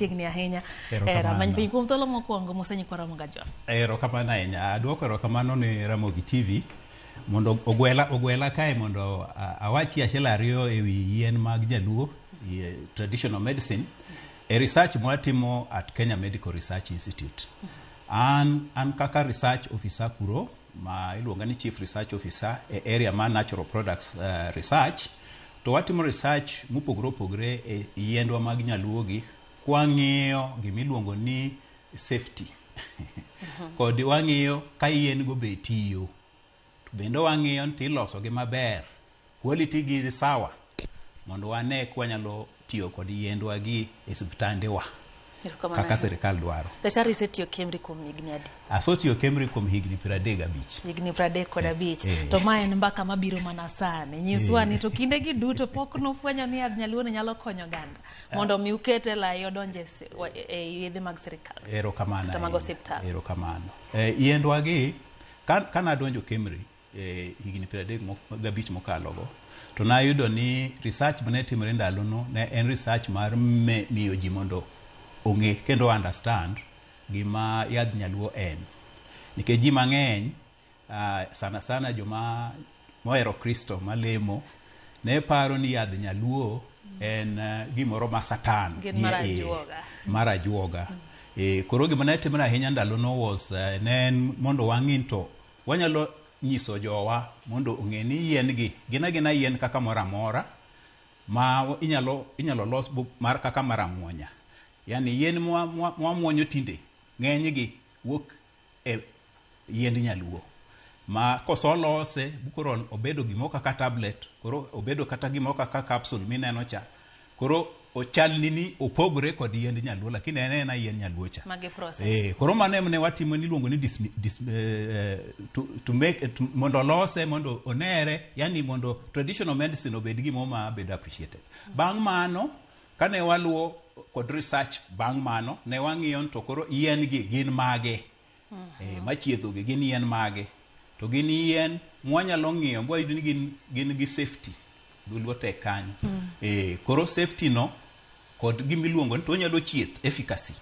Chiegni ahinya. E ramany piny kuom thuolo mokwongo mosenyikwa Ramogi Ajwang'. Erokamano ahinya. Aduoko erokamano ne Ramogi TV mondo ogwela ogwela kae mondo awachi achiel ariyo ewi yien mag nyaluo, traditional medicine, e research mwatimo at Kenya Medical Research Institute. An kaka research officer kuro ma iluonga ni chief research officer e area mar natural products research, to watimo research mopogore opogore e yiendwa mag nyaluo gi kwang'iyo gimiluongo ni safety kod wang'iyo ka yien go be tiyo, to bende wang'iyo ni tiloso gi maber, quality gi sawa, mondo wane ka wanyalo tiyo kod yiendwa gi e osiptandewa Erokamano kaka ahinya. Sirikal dwaro. Daktari, isetiyo KEMRI kuom higni adi? Asetiyo KEMRI kuom higni 35. Higni 35. Eh. To ma en mbaka mabiro mana sani. Nyiswa ni to kinde gi duto pok nufwenyo ni yadh nyaluo ni nyalo konyo oganda mondo mi ukete lai odonje e yedhe mag sirikal. Erokamano Kata mag ahinya. osiptal. Erokamano. Yiendwa gi ka nadonjo KEMRI higni 35 mokalogo, to nayudo ni research mane timore ndalono ne en research mar miyo ji mondo ong'e kendo understand gima yadh nyaluo en. Nikech ji mang'eny, sana sana joma mohero Kristo malemo, ne paro ni yadh nyaluo en gimoro ma Satan Gin nie mar iye. ajuoga. Mar ajuoga. Koro gima ne timore ahinya ndalono was ne en mondo wang'i to wanyalo nyiso jowa mondo ong'e ni yien gi gin agina yien kaka moro amora ma inyalo los mar kaka mar amuonya. Yani yien mwamuonyo tinde ng'eny gi wuok e yiend nyaluo. Ma kosolose koro obedo gimoro kaka tablet, koro obedo kata gimoro kaka capsule mineno cha. Koro ochalni ni opogore kod yiend nyaluo, lakini en ena yien nyaluo cha. Magi process. Koro mano ema ne watimo niluongo ni to make mondo olose mondo onere, yani mondo traditional medicine obed gimoro ma bedo appreciated. Bang' mano, kane waluwo kod research bang' mano, ne wang'iyo ni to koro yien gi gin mage? Machiedho gi gin yien mage? To gin yien mwanyalo ng'iyo mwayudo ni gin gi safety. Dholuo tek kanyo. Koro safety no kod gimiluongo ni to onyalo chieth efficacy.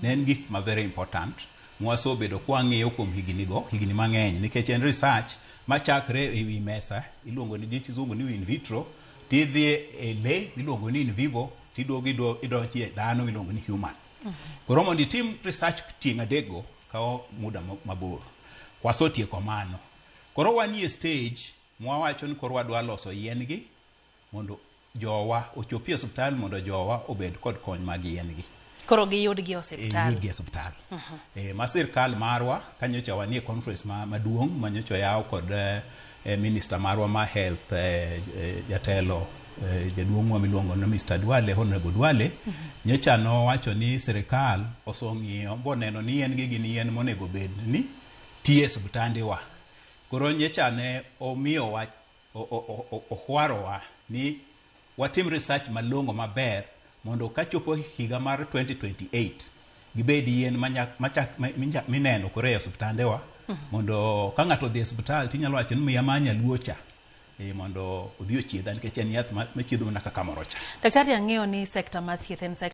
Ne en gik ma very important mwasebedo kwang'iyo kuom higni go, higni mang'eny, nikech en research machakre e wi mesa iluongo ni gi kizungu ni in vitro, tidhi e le iluongo ni in vivo, tiduogo idonjo e dhano iluongo ni human. Koro mondo itim research tieng' adek go kawo muda mabor. Wasetieko mano. Koro wanie stage mwawacho ni koro wadwa loso yien gi mondo jowa ochopi e osiptal, mondo jowa obed kod kony mag yien gi. Koro giyudgi e osiptal. Yudgi e osiptal. Ma sirkal marwa kanyocha wanie conference maduong' manyocha oyaw kod minister marwa ma health, jatelo, jaduong'wa miluongo ni Mr. Duale, Honorable Duale, nyocha nowacho ni sirikal oseng'iyo boneno ni yien gi gin yien monego bed ni tiyo e osiptandewa. Koro nyocha ne omiyowa ohwarowa ni watim research malong'o maber mondo kachopo higa mar 2028 gibed yien mineno koro e osiptandewa, mondo ka ng'ato odhi e osiptal tinyalo wacho ni miya ma nyaluo cha, mondo odhi ochiedha nikech en yath machiedho mana kaka moro cha. Daktari, ang'eyo ni sekta mar thieth en sekta